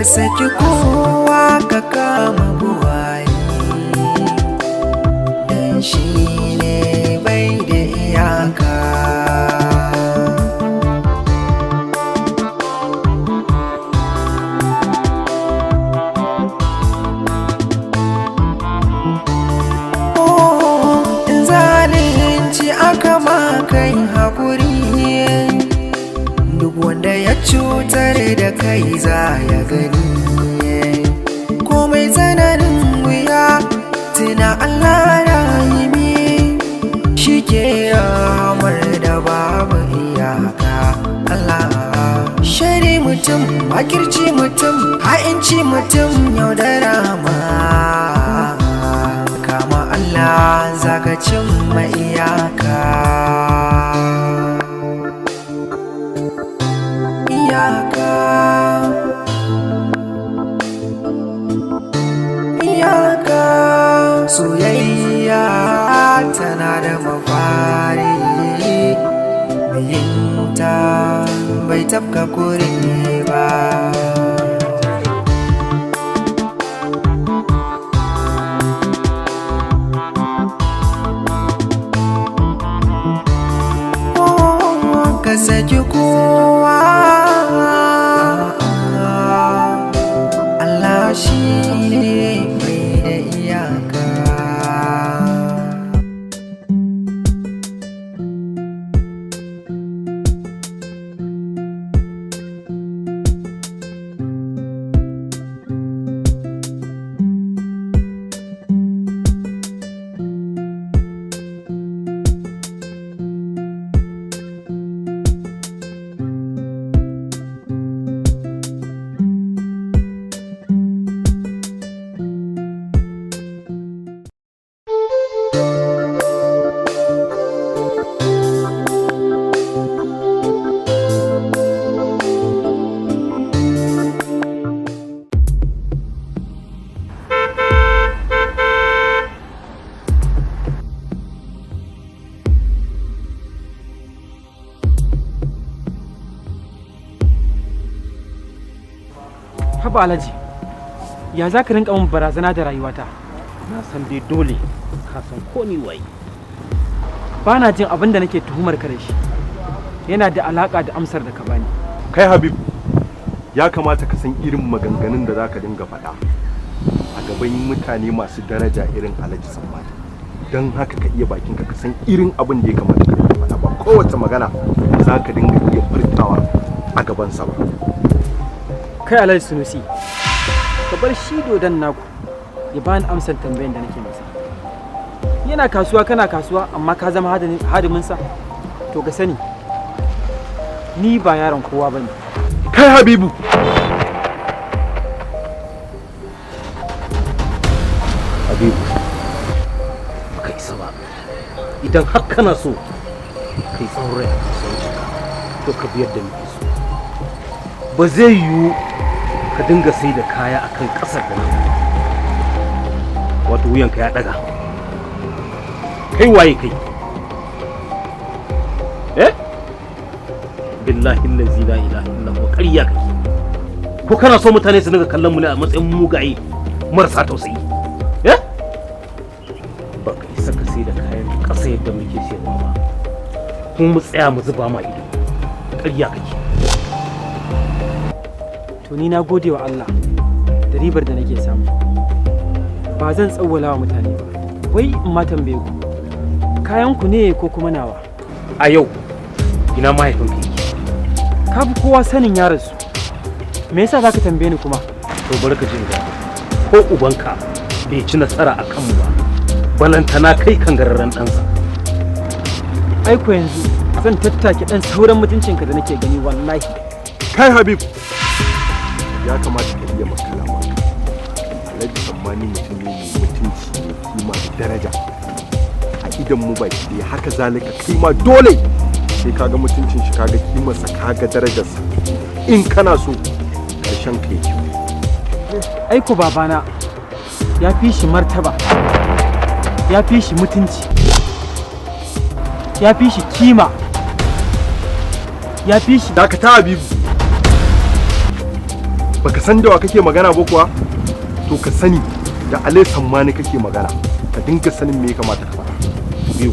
Ka saki kowa ka kama buwayi, dan shi ne bai da iyaka. Oh, in zalunci aka ma kai hakuri, duk wanda ya cutar da kai za ya gani. Komai tsananin wuya, tuna Allah rahimi, shi ke ramar da babu iyaka. Allah shari mutum, makirci mutum, ha'inci mutum, yaudara ma, kama Allah zaka cimma iyaka. Iyaka, iyaka. Soyayya tana da mafari, miyinta bai tafka kure ba. Oh, ka saki kowa, Allah shi ne mai da iyaka. Haba Alhaji, ya za ka rinka min barazana da rayuwata? Na san dai dole ka san ko ni waye. Ba na jin abin da nake tuhumar ka da shi yana da alaka da amsar da ka bani. Kai Habib, ya kamata ka san irin maganganun da zaka dinga faɗa a gaban mutane masu daraja irin Alhaji Sammani. Don haka ka iya bakinka, ka san irin abin da ya kamata ka dinga faɗa. Ba kowace magana za ka dinga iya furtawa a gabansa ba. Kai Alhaji Sunusi, ka bar shi dodon naku ya bani amsar tambayan da nake masa. Yana kasuwa, kana kasuwa, amma ka zama hadiminsa. To ka sani, ni ba yaron kowa bane. Kai Habibu! Habibu, baka isa ba. Idan har kana so kai tsawon rai a kasuwanci, to ka biyar da muke so. Ba zai yiwu ka dinga sai da kaya akan ƙasar da nan, wato wuyanka ya ɗaga. Kai waye kai? Eh, billahi allazi la ilaha illa huwa, ƙarya kake. Ko kana so mutane su dinga kallon mu ne a matsayin mugaye marasa tausayi? Eh, baka isa ka sai da kayan ƙasa yadda muke sayarwa ba kuma mu tsaya mu zuba ma ido. Ƙarya kake. To ni na gode wa Allah da ribar da nake samu. Ba zan tsawwala wa mutane ba. Wai in ma tambaye ku, kayan ku ne ko kuma nawa? A yau ina mahaifinka yake? Ka fi kowa sanin ya rasu. Me yasa zaka tambaye ni kuma? To bari ka jin ga, ko ubanka bai ci nasara a kanmu ba, balantana kai kangararren ɗansa. Ai ko yanzu zan tattake dan sauran mutuncinka da nake gani wallahi. Kai Habib, ya kamata ka iya makalamanka. Alhaji Sammani mutum ne mai mutunci, mai kima da daraja a idan mu baki ɗaya. Haka zalika kai ma dole sai kaga mutuncin shi, kaga kimarsa, kaga darajarsa, in kana so karshen ka yi kyau. Ai ko babana ya fi shi martaba, ya fi shi mutunci, ya fi shi kima, ya fi shi Dakata Habibu. Baka san da wa kake magana ba kuwa? To ka sani, da Alai Sammani kake magana. Ka dinga sanin me ya kamata ka faɗa. Biyu,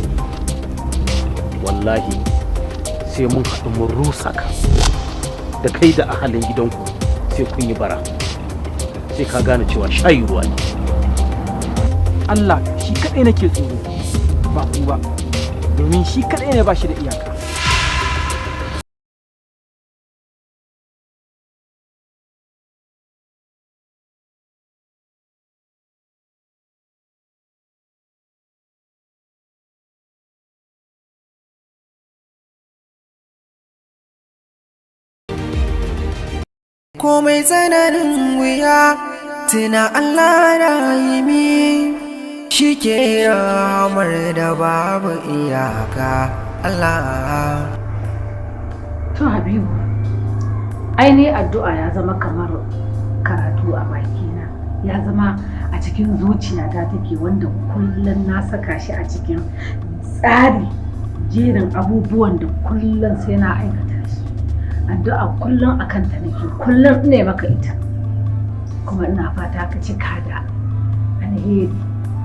wallahi sai mun haɗu mun rusa ka da kai da ahalin gidanku, sai kun yi bara, sai ka gane cewa shayi ruwa ne. Allah shi kaɗai nake tsoro, ba ku ba, domin shi kaɗai ne ba shi da iyaka. Komai tsananin wuya, tuna Allah rahimi, shi ke rahamar da babu iyaka, Allah. To Habibu, ai ni addu'a ya zama kamar karatu a bakina, ya zama a cikin zuciyata take, wanda kullum na saka shi a cikin tsari, jerin abubuwan da kullum sai na aikata shi. Addu'a kullum a kanta nake, kullum ina maka ita. Kuma ina fata ka cika da alheri,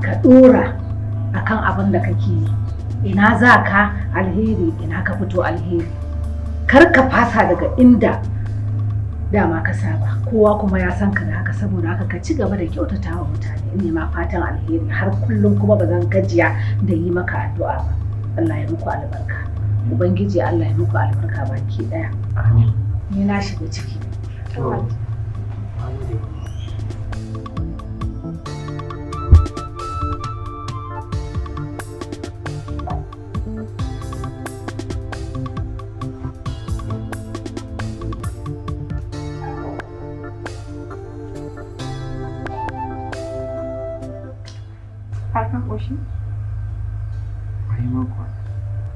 ka ɗora akan abin da kake yi. Ina za ka alheri, ina ka fito alheri. Kar ka fasa daga inda dama ka saba, kowa kuma ya san ka da haka. Saboda haka ka ci gaba da kyautata wa mutane. Ina ma fatan alheri har kullum, kuma ba zan gajiya da yi maka addu'a ba. Allah ya muku albarka, Ubangiji Allah ya muku albarka baki daya. Amin. Ni na shiga ciki. To. Har ka ƙoshi? Ai ma kuwa.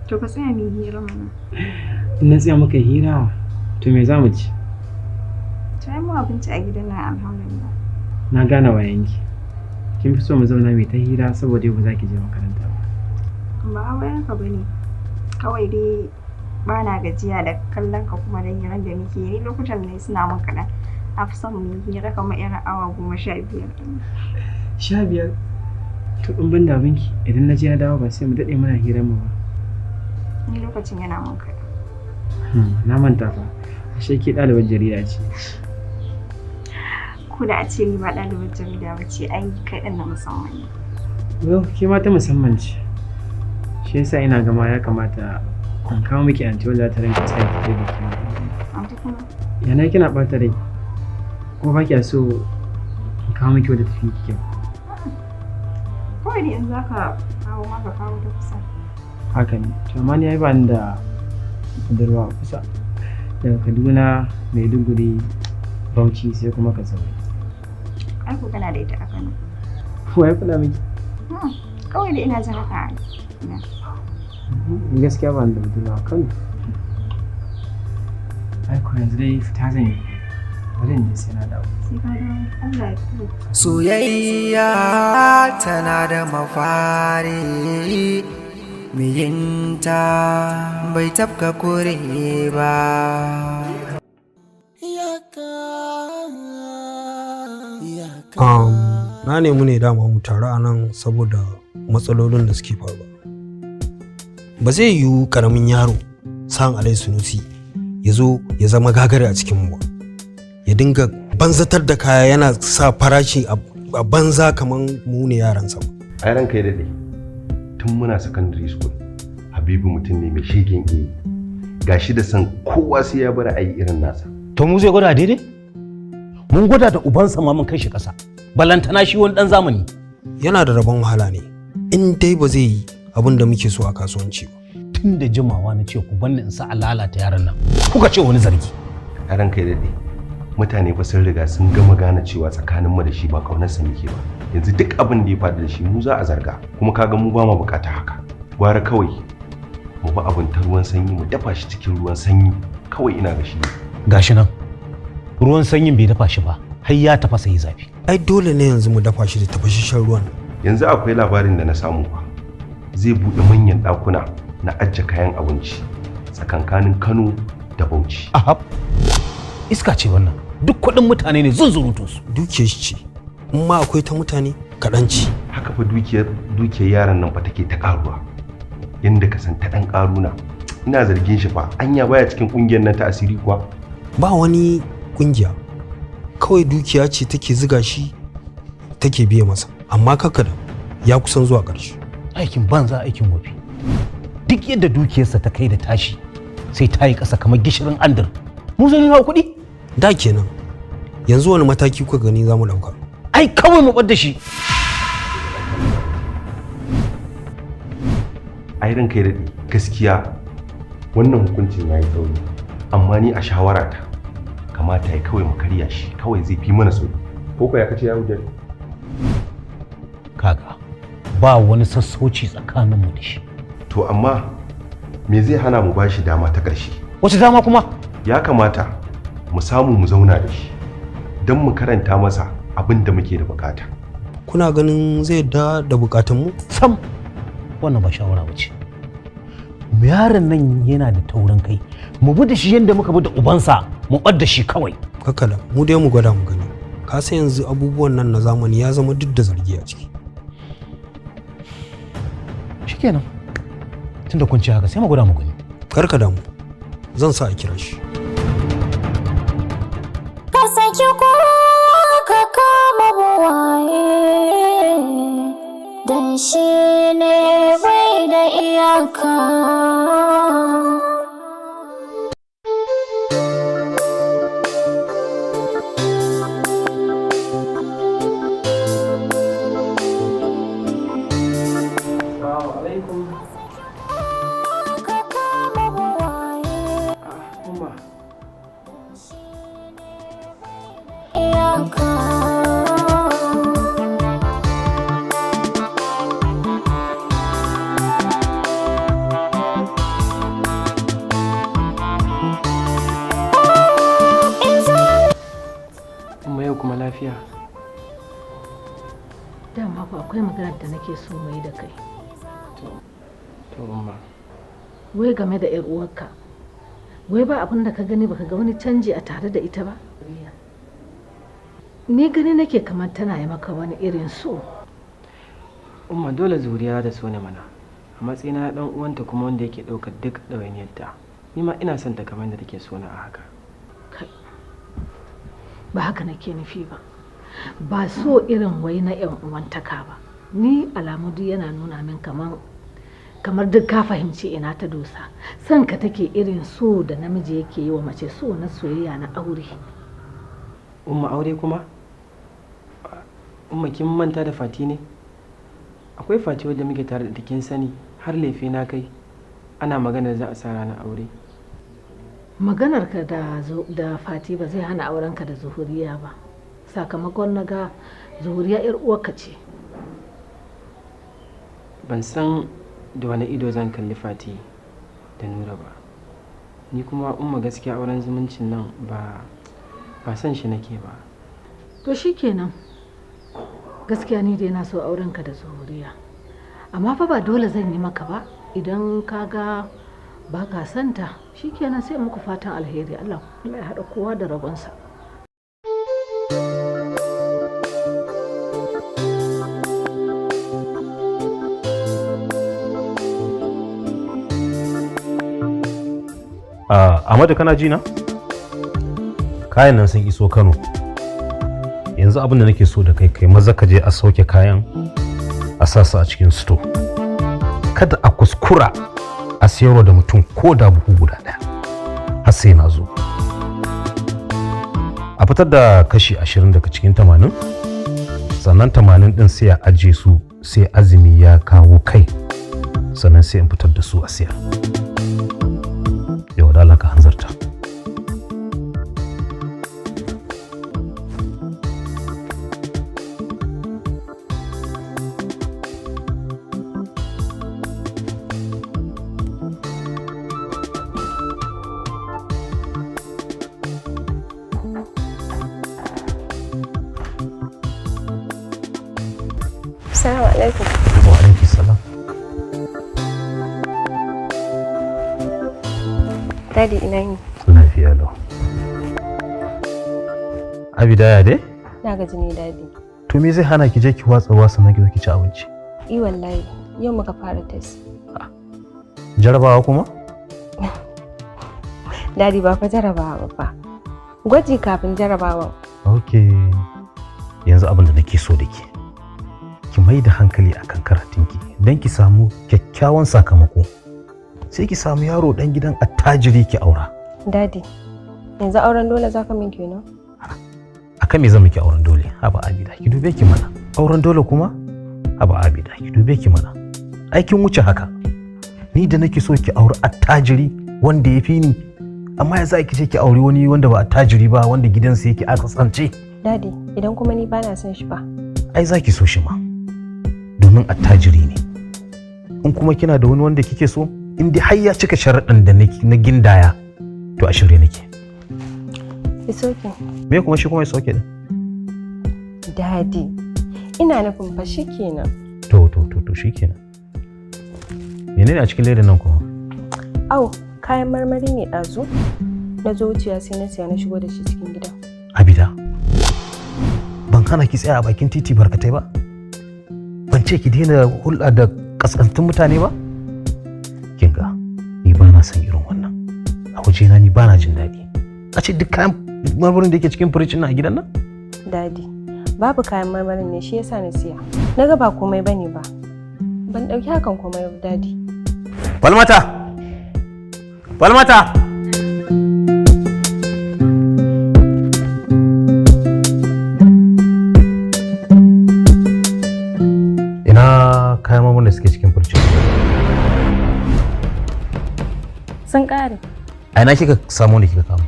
To ka tsaya mu yi hira mana. In na tsaya muka hira, to me za mu ci? To ai mu abinci a gidan nan, alhamdulillah. Na gane wayanki. Kin fi so mu zauna mai ta hira saboda yau ba za ki je makaranta ba. Ba wai haka bane. Kawai dai ba na gajiya da kallon ka kuma da hirar da muke yi. Ni lokutan ne suna mun kaɗan. Na fi son mu yi hira kamar irin awa 15. 15? To in ban da abinki, idan na je na dawo ba sai mu daɗe muna hirar mu ba. Ni lokacin yana mun kaɗan. Na manta fa. Ashe ke ɗalibar jarida ce. Ko da a ce ni ba ɗalibar jarida ba ce, ai kai ɗin na musamman ne. Well, ke ma ta musamman ce. Shi yasa ina gama ya kamata in kawo miki anti wanda za ta rinka tsaya ki da ke. Anti kuma? Yana kina ɓata rai. Ko ba kya so in kawo miki wadda tafi ki kyau? Kawai dai in za ka kawo ma ka kawo ta kusa. Haka ne. To amma ni ai ba ni da budurwa a kusa. Daga Kaduna, Maiduguri, Bauchi sai kuma Katsina. Ai ko kana da ita a Kano. Wa ya faɗa miki? Kawai dai ina jin haka. Ni gaskiya ba ni da budurwa a Kano. Ai ko yanzu dai fita zan yi. Bari in je, sai na dawo. Sai ka dawo. Allah ya tsare. Soyayya tana da mafari, miyinta bai tafka kure ba. Na nemi ne dama mu taru a nan saboda matsalolin da suke faruwa. Ba zai yiwu karamin yaro San Alai Sunusi ya zo ya zama gagare a cikin mu ba. Ya dinga banzatar da kaya, yana sa farashi a banza kamar mu ne yaransa ba. Ai ranka ya daɗe, tun muna secondary school Habibu mutum ne mai shegen iya, gashi da san kowa sai ya bar ayi irin nasa. To mu zai gwada daidai? Mun gwada da ubansa ma mun kai shi ƙasa, balantana shi wani ɗan zamani. Yana da rabon wahala ne in dai ba zai yi abin da muke so a kasuwanci ba. Tun da jimawa na ce ku banni in sa a lalata yaran nan, kuka ce wani zargi. Ai ranka ya daɗe, mutane fa sun riga sun gama gane cewa tsakanin mu da shi ba kaunarsa muke ba. Yanzu duk abin da ya faru da shi mu za a zarga, kuma kaga mu ba mu bukata haka. Gwara kawai mu bi abin ta ruwan sanyi, mu dafa shi cikin ruwan sanyi kawai, ina ga shi. Gashi nan ruwan sanyin bai dafa shi ba, har ya tafasa yi zafi. Ai dole ne yanzu mu dafa shi da tafashashen ruwan. Yanzu akwai labarin da na samu fa, zai buɗe manyan ɗakuna na ajiye kayan abinci tsakankanin Kano da Bauchi. Ahab, iska ce wannan. Duk kuɗin mutane ne zunzurutunsu. Dukiyar shi ce, in ma akwai ta mutane kaɗan ce. Haka fa dukiyar yaran nan fa take ta karuwa yanda ka san ta dan karuna. Ina zargin shi fa, anya baya cikin kungiyar nan ta asiri kuwa? Ba wani kungiya, kawai dukiya ce take ziga shi, take biye masa, amma kakada ya kusan zuwa ƙarshe. Aikin banza, aikin wofi. Duk yadda dukiyarsa ta kai da tashi, sai ta yi ƙasa kamar gishirin andir. Mu zai nuna kuɗi. Da kenan, yanzu wani mataki kuka gani za mu ɗauka? Ai kawai mu bar da shi. Ai ranka ya daɗe, gaskiya wannan hukuncin ya yi tsauri, amma ni a shawarata kamata ya kawai mu karya shi kawai, zai fi mana sauki. Ko ko ya kace ya hujjar? Kaga, ba wani sassauci tsakaninmu da shi. To amma me zai hana mu bashi dama ta ƙarshe? Wace dama kuma? Ya kamata mu samu mu zauna da shi don mu karanta masa abin da muke da bukata. Kuna ganin zai da bukatunmu? Sam, wannan ba shawara ba ce. Yaron nan yana da taurin kai. Mu bi da shi yadda muka bi da ubansa, mu ɓad da shi kawai. Kakala, mu dai mu gwada mu gani. Ka san yanzu abubuwan nan na zamani ya zama duk da zargi a ciki. Shikenan, tunda kun ce haka, sai mu gwada mu gani. Kar ka damu, zan sa a kira shi. Ka saki kowa ka kama buwaye, don shi ne bai da iyaka. Assalamu alaikum. Ka kama buwaye Umma. iyaka. Umma, yau kuma lafiya? Dama ku akwai maganar da nake so mu yi da kai. To Umma. Wai game da 'yar uwarka. Wai ba abin da ka gani, baka ga wani canji a tare da ita ba? Ni gani nake kamar tana yi maka wani irin so. Umma, dole zuriya da so ne mana. A matsayina na dan uwanta kuma wanda yake ɗaukar duk ɗawainiyarta. Ni ma ina son ta kamar yadda take so na a haka. Kai. Ba haka nake nufi ba. Ba so irin wai na 'yan uwantaka ba. Ni alamu duk yana nuna min kamar duk ka fahimci ina ta dosa. Son ka take irin so da namiji yake yi wa mace, so na soyayya na aure. Umma, aure kuma? Umma, kin manta da Fati ne? Akwai Fati wadda muke tare da ita, kin sani, har lefe na kai. Ana maganar za a sa ranar aure. Maganar ka da Fati ba zai hana aurenka da Zuhuriya ba. Sakamakon na ga Zuhuriya 'yar uwarka ce. Ban san da wani ido zan kalli Fati da Nura ba. Ni kuma Umma, gaskiya auren zumuncin nan ba son shi nake ba. To shikenan. Gaskiya ni dai na so aurenka da Zuhuriya. Amma fa ba dole zan yi maka ba. Idan ka ga ba ka santa, shikenan, sai muku fatan alheri. Allah Allah ya haɗa kowa da rabonsa. Amadu, kana ji na? Kayan nan sun iso Kano. Yanzu abin da nake so da kai, kai maza ka je a sauke kayan, a sa su a cikin sto. Kada a kuskura a sayarwa da mutum ko da buhu guda ɗaya. Har sai na zo. A fitar da kashi 20 daga cikin 80, sannan 80 ɗin sai a ajiye su sai azumi ya kawo kai, sannan sai in fitar da su a siyar. Yau da Allah ka hanzarta. Assalamu alaikum. Wa alaikum salam. Daddy, ina yi. Lafiya lau. Abida, ya dai? Na gaji ne, Daddy. To, me zai hana ki je ki watsa ruwa sannan ki zo ki ci abinci? I wallahi, yau muka fara test. Jarabawa kuma? Daddy, ba fa jarabawa ba fa. Gwaji kafin jarabawan. Ok. Yanzu abin da nake so da ke, ki mai da hankali akan karatunki don ki samu kyakkyawan sakamako. Sai ki samu yaro dan gidan attajiri ki aura. Daddy, yanzu auren dole zaka min kenan? Akan me zan miki auren dole? Haba Abida, ki dube ki mana. Auren dole kuma? Haba Abida, ki dube ki mana. Ai kin wuce haka. Ni da nake so ki auri attajiri wanda ya fi ni, amma ya za ki ce ki auri wani wanda ba attajiri ba, wanda gidansa yake a kasance? Daddy, idan kuma ni bana son shi ba? Ai za ki so shi ma, domin attajiri ne. In kuma kina da wani wanda kike so, in dai har ya cika sharaɗin da na gindaya, to a shirye nake. It's okay. Me kuma shi kuma it's okay din? Daddy, ina nufin fa shikenan. To, shikenan. Menene a cikin ledan nan kuma? Au, kayan marmari ne, ɗazu. Na zo wuciya sai na siya, na shigo da shi cikin gida. Abida, ban hana ki tsaya a bakin titi barkatai ba? Ban ce ki daina hulɗa da kaskantun mutane ba? Kin ga, ni ba na son irin wannan. A wajena ni ba na jin daɗi. A ce duk kayan marmarin da yake cikin firij a gidan nan? Daddy, babu kayan marmarin ne shi yasa na siya. Na ga ba komai bane ba. Ban ɗauki hakan komai ba, Daddy. Falmata! Falmata! Ina kayan marmarin da suke cikin firij? Sun ƙare. A ina kika samu da kika kama?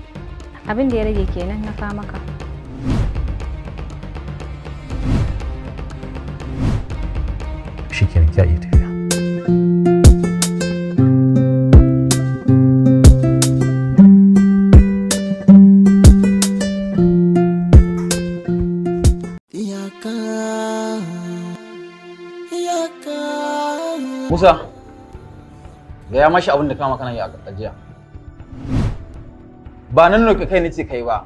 Abin da ya rage kenan na kawo maka. Shikenan, kiya iya tafiya. Iyaka, iyaka. Musa, gaya mashi abin da kama kana yi a ajiya. Ba nan noke kai nace kai ba.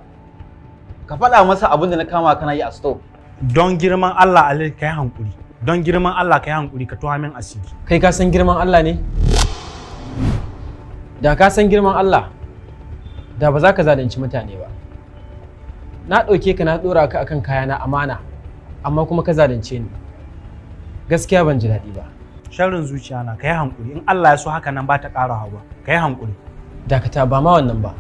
Ka faɗa masa abin da na kama kana yi a store. Don girman Allah, Ali, ka yi hankuri. Don girman Allah ka yi hankuri, ka tuha min asiri. Kai ka san girman Allah ne? Da ka san girman Allah, da ba za ka zalunci mutane ba. Na ɗauke ka na ɗora ka akan kayana amana, amma kuma ka zalunce ni. Gaskiya ban ji daɗi ba. Sharrin zuciya na, ka yi hankuri. In Allah ya so haka nan ba ta ƙara hawa. Ka yi hankuri. Dakata, ba ma wannan ba.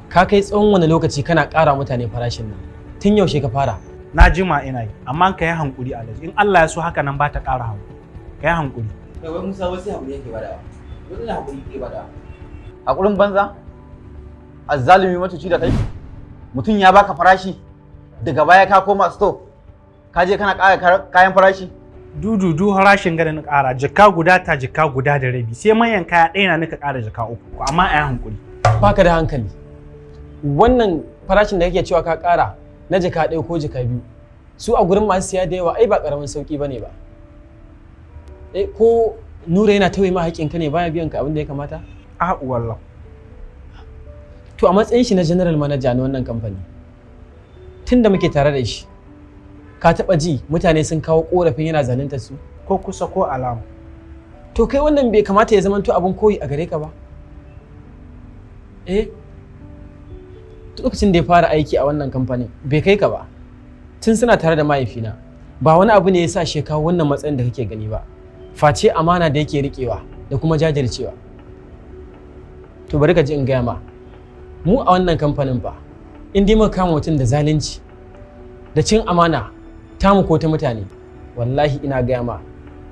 Ka kai tsawon wani lokaci kana ƙara mutane farashin nan. Tun yaushe ka fara? Na jima ina yi, amma ka yi hankuri, Alhaji. In Allah ya so haka nan ba ta ƙara hawa. Ka yi hankuri. Kai wai Musa, wasu hakuri yake badawa. Wani na hakuri yake badawa. Hakurin banza? Azzalumi matuci da kai? Mutum ya baka farashi, daga baya ka koma store, ka je kana ƙara kayan farashi. Dududu harashin gada na ƙara jaka guda ta jaka guda da rabi, sai manyan kaya ɗaya na nika ƙara jaka 3, amma a yi hankuri. Baka da hankali. Wannan farashin da kake cewa ka ƙara na jaka 1 ko jaka 2, su a gurin masu siya da yawa ai ba ƙaramin sauƙi bane ba. Eh, ko Nura yana tauye ma haƙƙinka ne, baya biyan ka abin da ya kamata? A wallah. To, a matsayin shi na general manager na wannan kamfani, tun da muke tare da shi, ka taɓa ji mutane sun kawo ƙorafin yana zaluntar su? Ko kusa ko alama. To, kai wannan bai kamata ya zamanto abin koyi a gare ka ba? Eh, lokacin da ya fara aiki a wannan kamfanin bai kai ka ba. Tun suna tare da mahaifina, ba wani abu ne ya sa shi kawo wannan matsayin da kake gani ba, face amana da yake riƙewa da kuma jajircewa. To, bari ka ji in gaya ma, mu a wannan kamfanin fa, in dai muka kama mutum da zalunci da cin amana tamu ko ta mutane, wallahi ina gaya ma,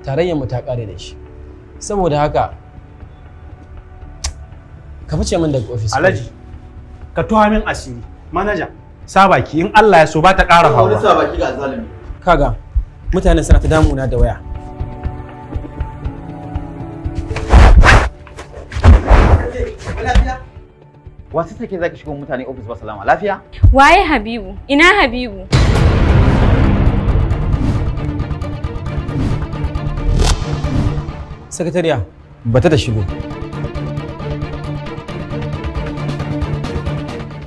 tarayyar mu ta ƙare da shi. Saboda haka ka fice min daga ofis. Alhaji, ka tuha min asiri. Manaja, sa baki, in Allah ya so ba ta ƙara hawa. Wani sa baki ga zalimi. Kaga, mutane suna ta damuna da waya. Wasu take zaki shigo mutane ofis ba salama, lafiya? Waye Habibu? Ina Habibu? Sakatariya, bata da shigo.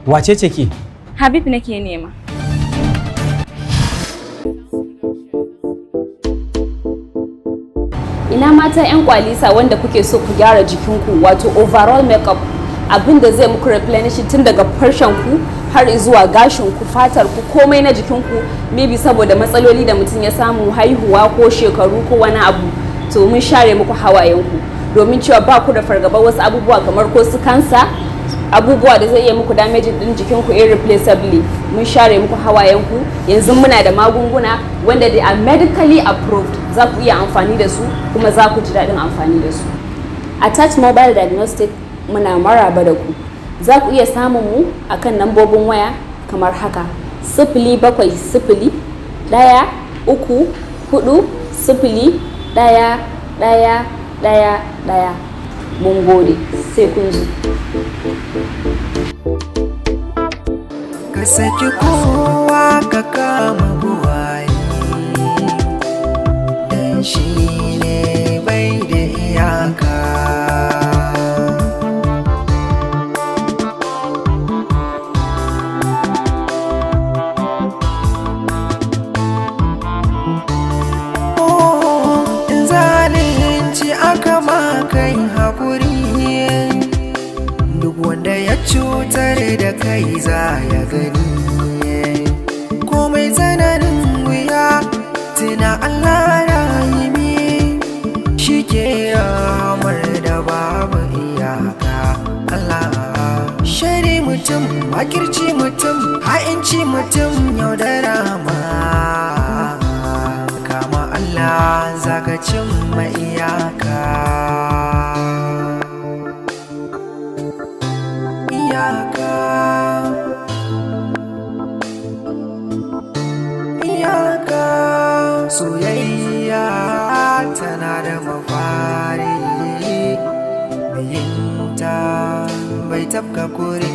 Wace ce ke? Habib nake nema. Ina mata 'yan kwalisa wanda kuke so ku gyara jikinku, wato overall makeup, abin da zai muku replenishing tun daga farshen ku har zuwa gashin ku, fatar ku, komai na jikinku, maybe saboda matsaloli da mutum ya samu, haihuwa ko shekaru ko wani abu. To mun share muku hawayenku domin cewa ba ku da fargabar wasu abubuwa kamar ko su kansa, abubuwa da zai iya muku damage din jikinku irreplaceably. Mun share muku hawayenku. Yanzu muna da magunguna wanda they are medically approved, za ku iya amfani da su kuma za ku ji daɗin amfani da su. A Touch Mobile Diagnostic muna maraba da ku. Za ku iya samun mu akan lambobin waya kamar haka: 07013401111. Mun gode, sai kun zo. Ka saki kowa ka kama buwaye, dan shi ne bai da iyaka. Oh, in zalunci aka ma kai hakuri, duk wanda ya cutar da kai za ya gani. Komai tsananin wuya, tuna Allah rahimi, shi ke ramar da babu iyaka. Allah shari mutum, makirci mutum, ha'inci mutum, yaudara ma kama Allah zaka cimma iyaka. Iyaka, iyaka. Soyayya tana da mafari, biyinta bai tafka kure.